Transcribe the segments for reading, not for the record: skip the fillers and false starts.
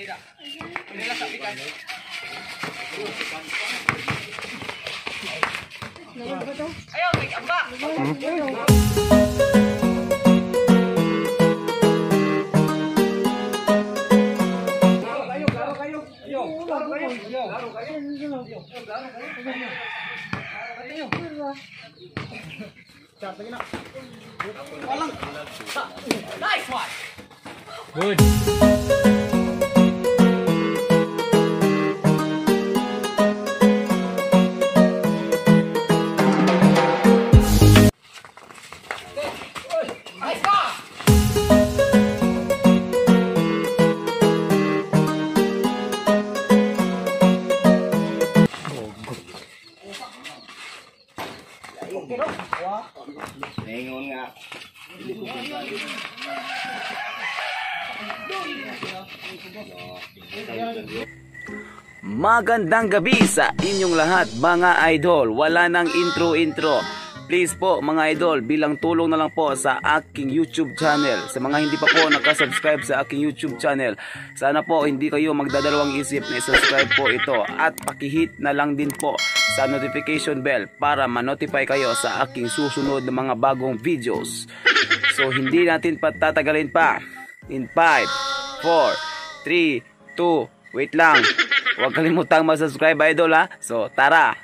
Ayaw, may amba. Nice one. Good. Nice ka. Ningon nga. Magandang gabi sa inyong lahat, mga idol. Wala nang intro-intro. Please po, mga idol, bilang tulong na lang po sa aking YouTube channel. Sa mga hindi pa po nakasubscribe sa aking YouTube channel, sana po hindi kayo magdadalawang isip na isubscribe po ito. At pakihit na lang din po sa notification bell para ma-notify kayo sa aking susunod na mga bagong videos. So hindi natin patatagalin pa. In 5, 4, 3, 2, wait lang. Huwag kalimutang mag-subscribe, idol, ha. So tara!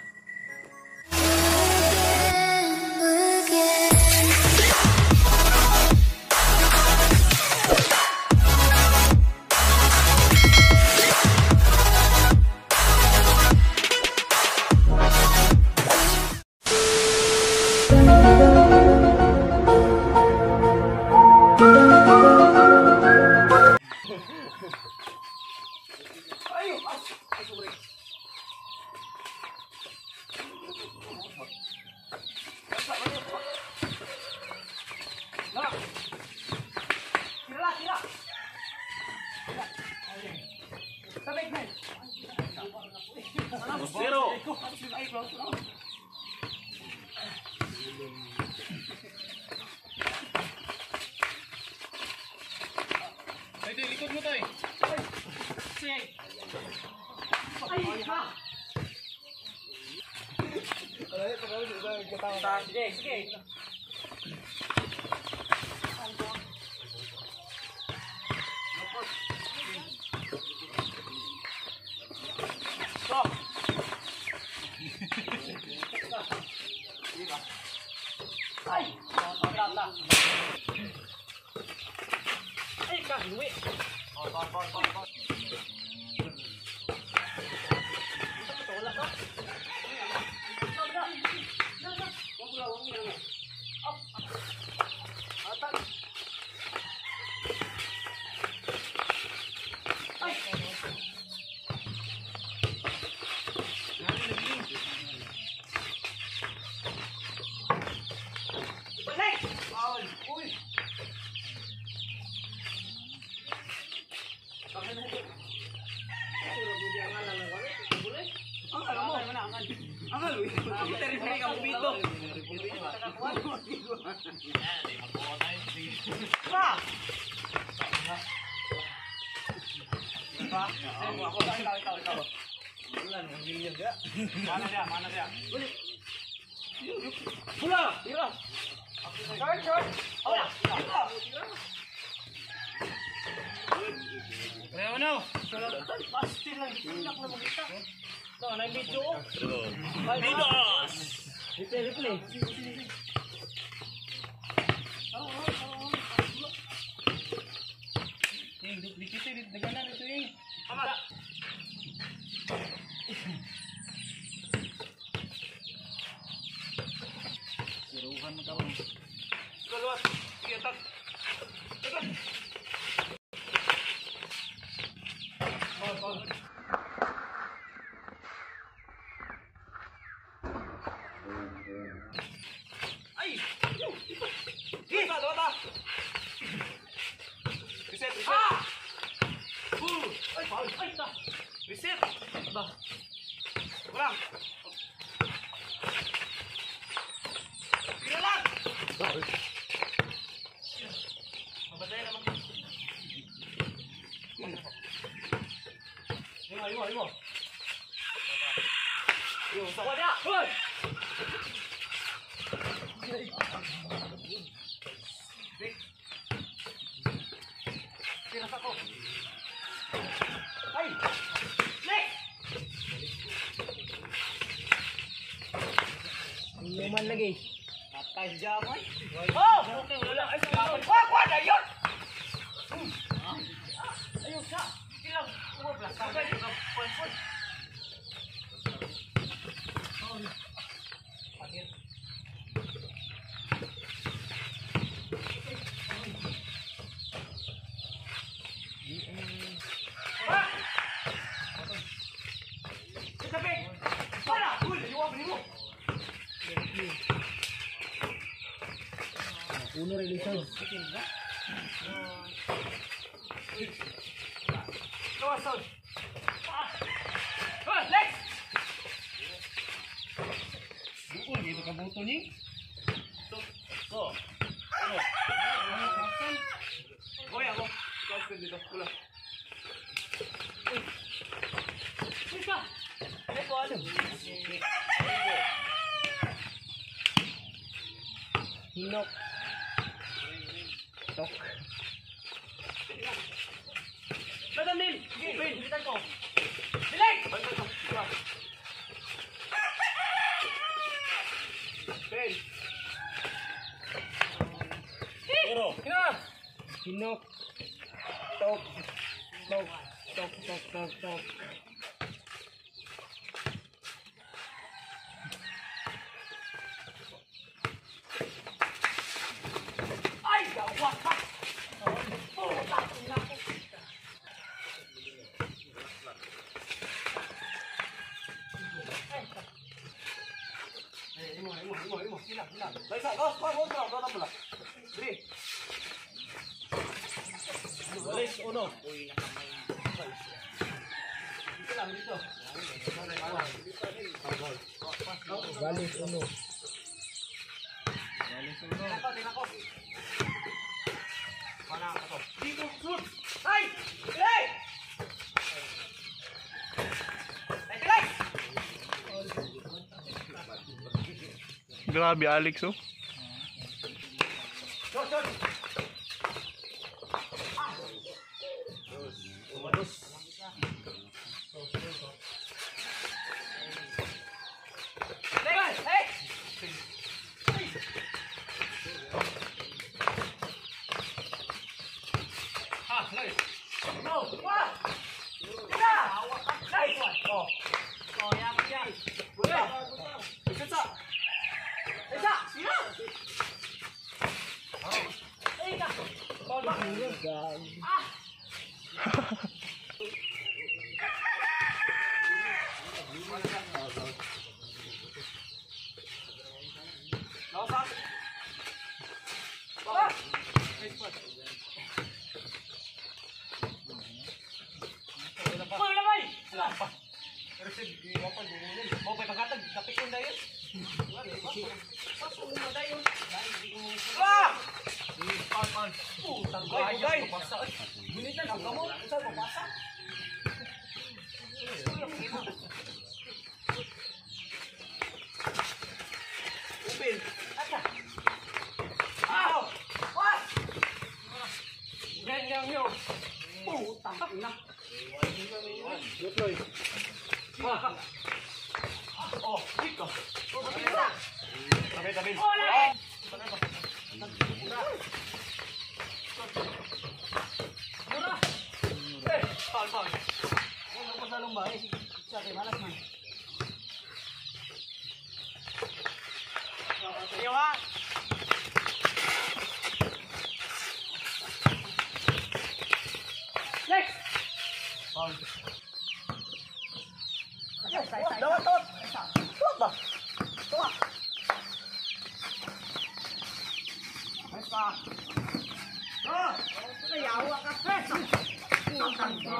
Zero. Likod mo tayo. Sige, sige. Stop. Ay, tata. Ay, kahiwi. Balik! Uy! Ayaw na. Reset, reset. Ah! Ay, ay, ta. Reset. Ba. Wala. Tira lang. Mabatay naman. Imo, imo, imo. Yo, sa wala. Hoy. Tira sa ko. Ay! Next! Inuman lagi. Patay si Jamoy. Oh! Okay, wala. Ay, wala. Wala na yun! Ayun sa. Ilang. Umablas. Uno relisod. Duol dito ka buto ni. Go. Go ya, go. Go dito, pula. Isa. Hinok. Tok. Madam Neil, sige, hilitan ko. Bilig! Ben. Pero Kina! Hinok. Tok. Tok. Tok, tok, tok, tok. Ay, gawa ka! Puta, ina ko. Imo, imo, imo, imo. Sila, sila. Laisa, go, go, go, go, go, go, Dre. Walis uno. Dito lang, dito. Walis uno. Tingnan ko, tingnan ko. Mana ako to? Dito, shoot! Ay! Hey! Ay, pilay! Grabe Alex oh. Shot, shot! Ah! Hey! Ah, nice. No! Wah! Tira! Nice one! Oh. Oh, yan, yan. Buta! Isa! Isa! Sira! Ay, ka! Ah! Nausa! Ah! Uy, wala bay! Wala pa. Oh, may pagkatag. Kapit yung dayon. Ah! Putang gay, gay. Gunitan ang gamot. Unsa mabasa? Upil. Ata. Ah! Wah! Yan, yan, yo. Putang ina. Ah. Oh, dito. Tabi, tabi. Hola! Mura! Eh, foul, foul. Ano ko sa lumba eh. Sa kay malas man. Iyo ha. Next. Foul. Dawat, dawat. Dawat ba? Dawat. Nice pa. Ah! Nayawa ka. Putang ka.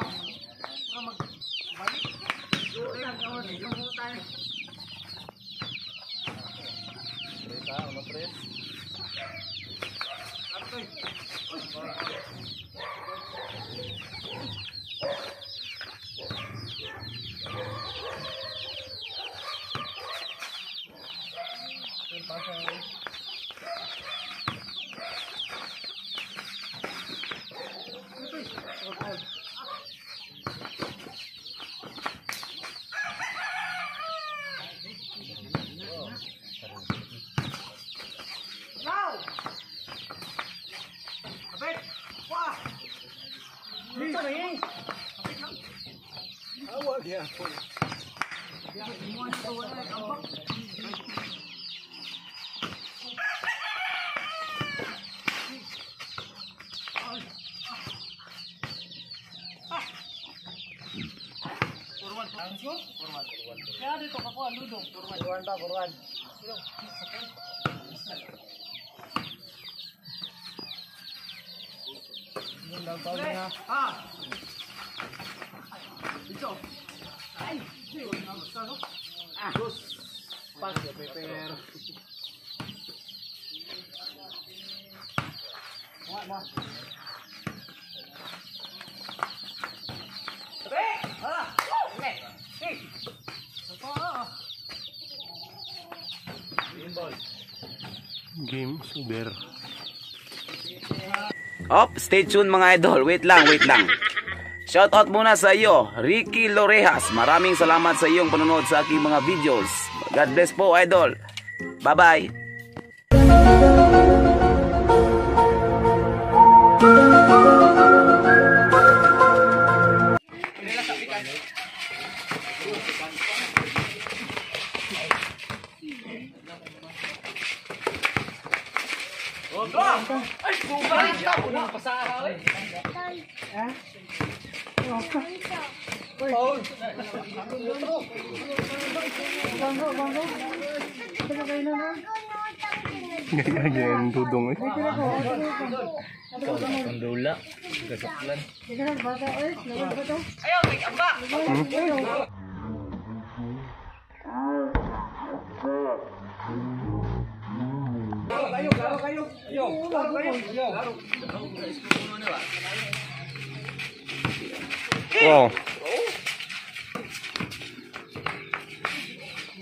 Magbalik. Tres ah, uno tres. Kaya dito kakuha ludong. Kurwan ba, kurwan. Ah. Ito. Ay, Ah. Pass your paper. Ah. Okay. Game is over. Op, stay tuned mga idol. Wait lang, wait lang. Shout out muna sa iyo, Ricky Lorejas. Maraming salamat sa iyong panonood sa aking mga videos. God bless po, idol. Bye-bye. Ay, buka. Unang pasaha, oy. Ganyan, dudong eh. Ayaw, may amba. Wow.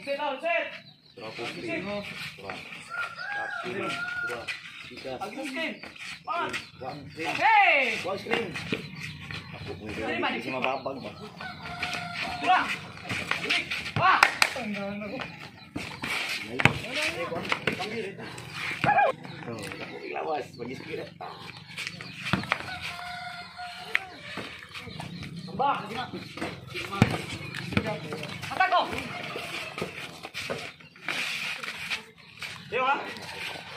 Set, out, set. Agustin. One. Hey! Dua. Wah. Atako.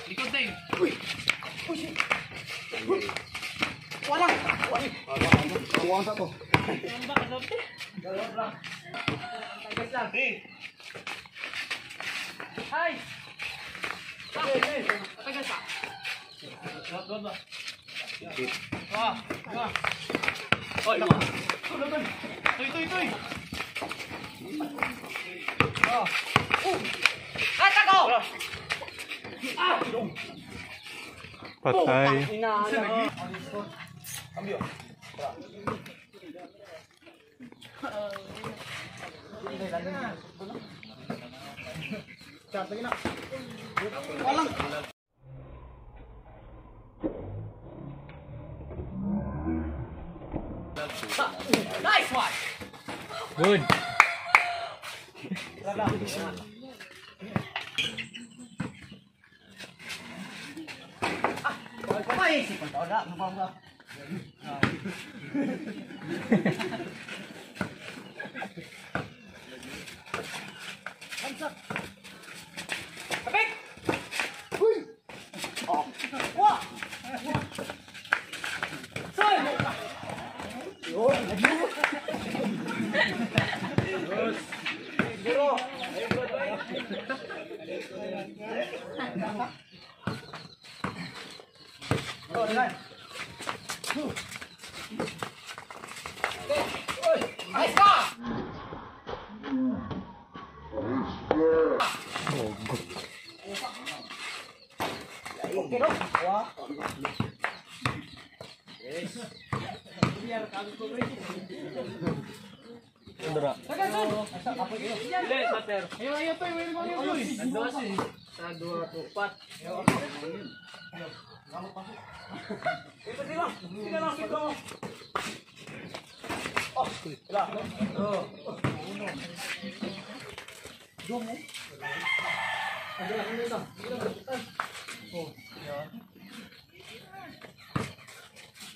Likod na yun. Hi! Tagal pa. Wah, wah. Oy, tuy, tuy, tuy. Oh. Atako! Patay. Nice one! Good. Ay, si Pantola, mabangga. Kapit! Uy! Oh. Wah! Sol! Nice ka!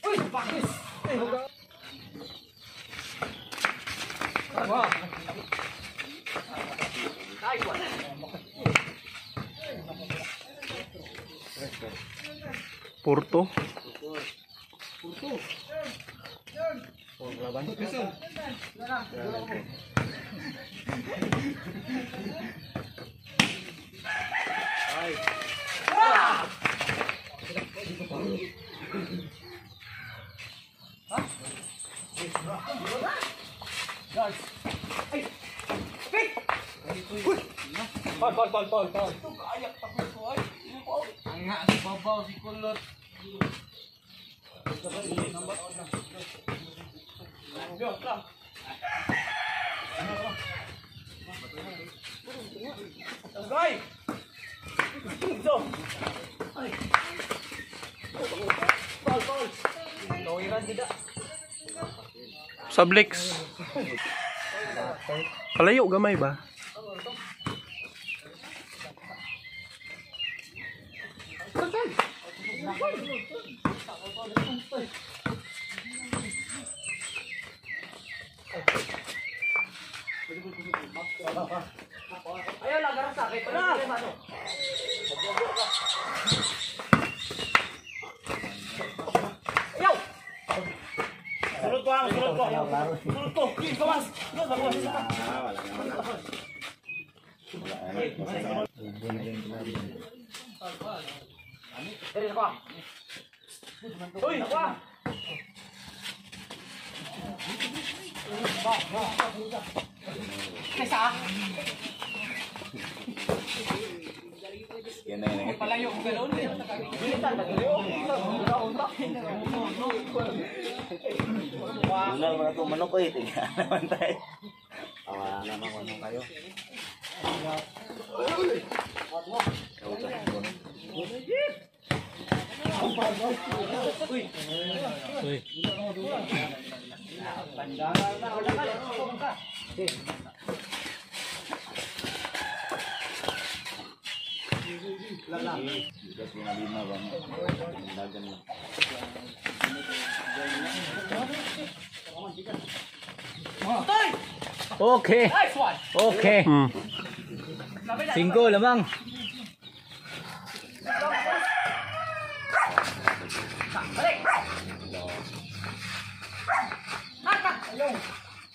Uy, bakis! Nice one. Porto. Foul, foul, foul, foul. Ang nga, babaw si Kulot. Gay! So. Foul, foul. Tawiran tidak. Sablix. Kalayo gamay ba? Ayaw lang, garang sakit. Wala. Ayaw! Sunod ko ang, sunod ko. Sunod ko. Gawas. Gawas, gawas. Dali ako. Uy, ako. Kaysa. Yan na yan. Palayo ko ganoon. Bilitan Una naman ito manok eh. Tingnan naman tayo. Wala naman kung anong kayo. Uy. Bigas 5 bang. Dagan lang. Okay. Nice one. Okay. 5 lamang. Balik.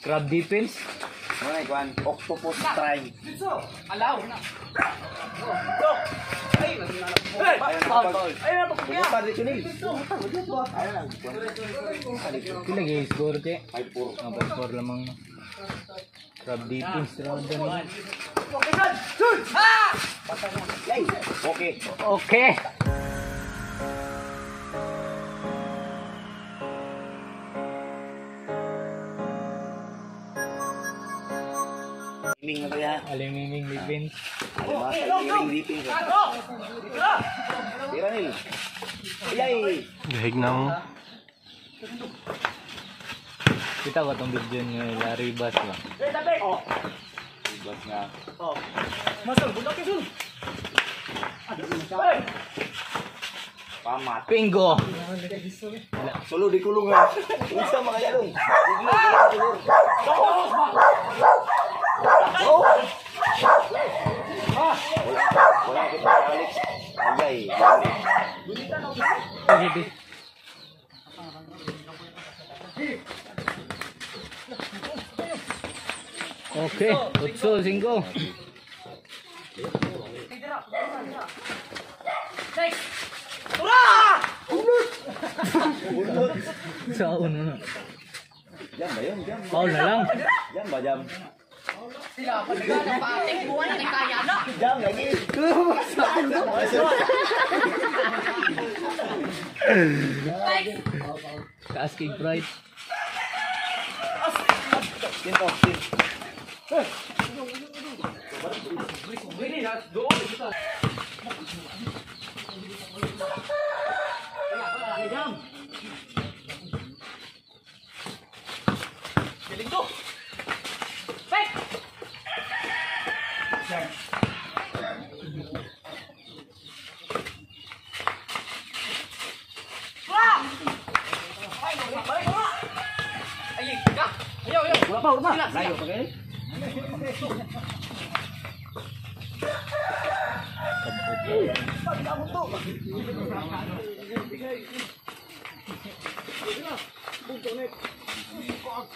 Crab defense. Ano na ikuan? Octopus try. Alaw. Go. Ay, foul. Ay, napakugya. Pila gyud score te? 5-4. Ah, 5-4 lamang. Crab defense round na. Okay. Okay. Ming na kaya. Alimiming defense. Alimasa, ring defense. Tira nil. Yay! Gahig ng Kita ko tong video ni Larry Bass ba? Bas nga. Masal, bundak ke sul. Pamat. Bingo. Solo di kulong ha. Unsa makaya dong? Wala, wala kita Alex. Agay. Okay, 8-5. Sa uno na. Jam ba yun? Jam. Foul na lang. Jam ba jam? Sila pa nagana pa buwan ni kaya na. Jam lagi. Taas kay Bright. Tinto, tin. Galing to. Fake. Ay, balik mo. Ay, ka. Ayaw, ayaw. Layo pa kayo.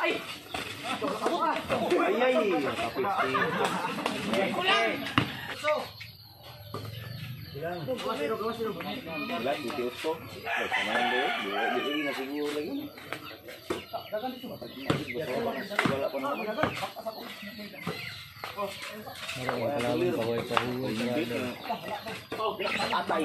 Ay! Ay ay. Wala, dito ko. Wala, na siguro lagi. Wala pa naman. Atay.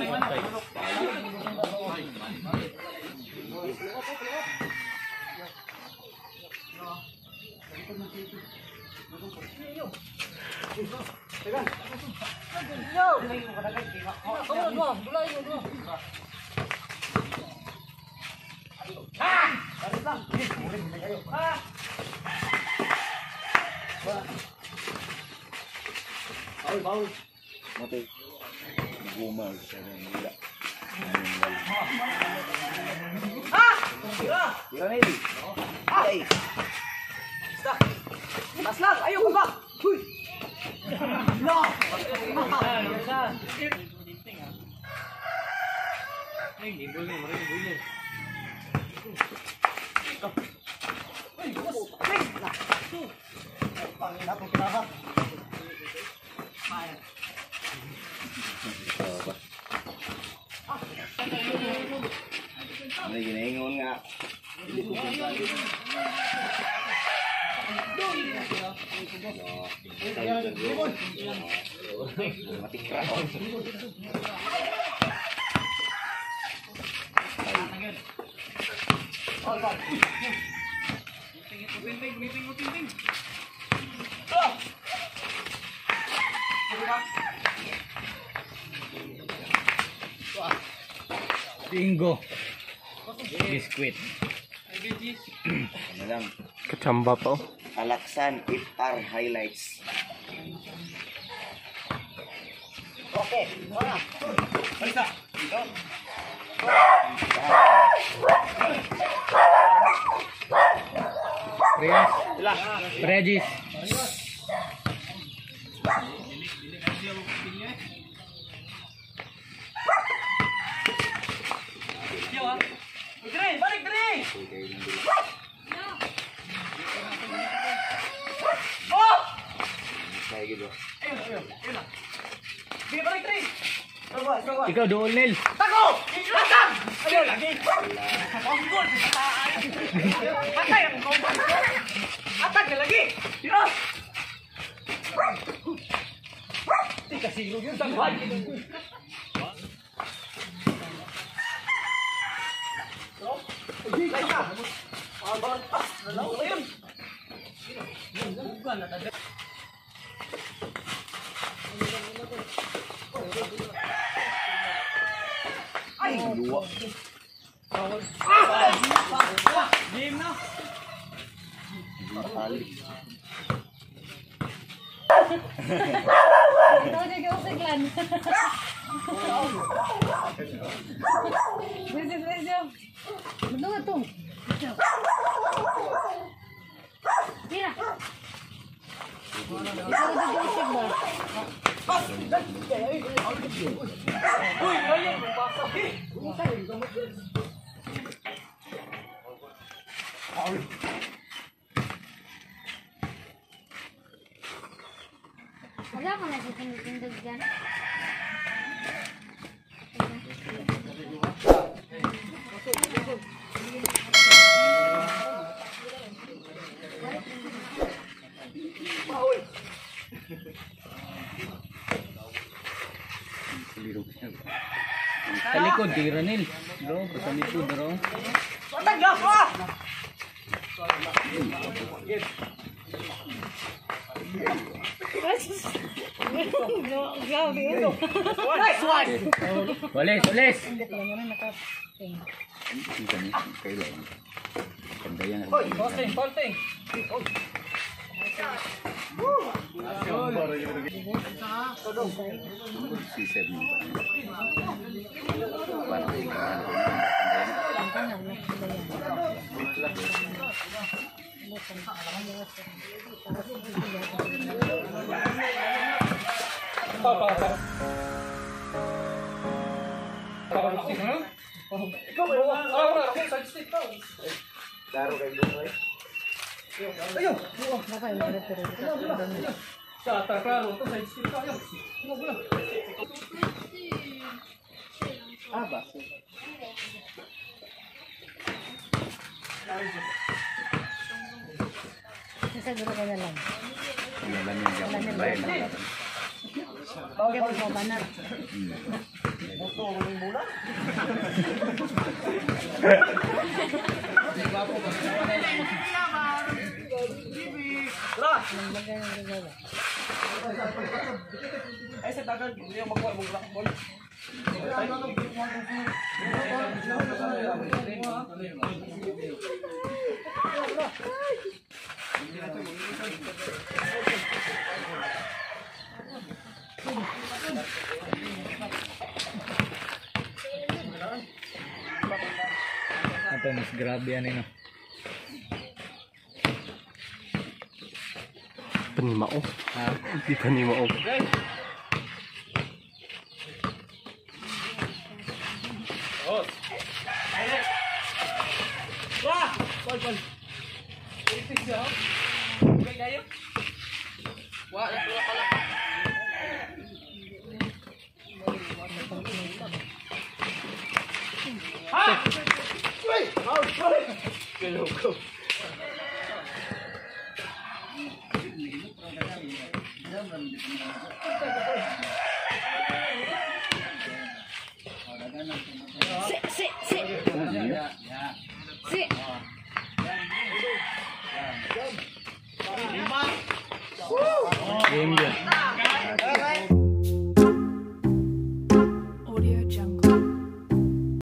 Matay. Guma sa nila. Tira na yun. Ay! Paslang! Ayaw ko ba? Huy! No! Ano ginaingon nga? Matikra. Bingo. Biscuit. Ano lang? Kachamba pa oh. Alaksan FR highlights. Okay. Wala. Balita. Reyes. Regis. Dre, balik dre. Oh! Kaya gitu. Ayun, ayun, ayun na. Sige, balik dre. Sawa, sawa. Ikaw doon, Nel. Tako! Atang! Ayun, lagi. Konggol. Patay ang konggol. Atang ka lagi. Tira. Di kasi yun tangwag. Ayun. Ay, luwa. Game na. Tali. Ikaw di ka usiglan. Medyo, medyo. Ano nga to? Tira. Ikaw di ka usig ba? Uy, ayun. Wala ka na sa tinitindog dyan. Sa likod, tira, Nel. Bro, sa likod, bro. Atang na. Ah! Grabe yun. Nice one. Walis, walis. Hoy, posting, posting. Siguro ka na lang. Okay, pagbabanat. Ay, sa dagan, hindi yung magkuha mong black ball. Ito, mas grabe yan eh, no? Panimao. Di panimao. Si, si, si. Si. Game yun.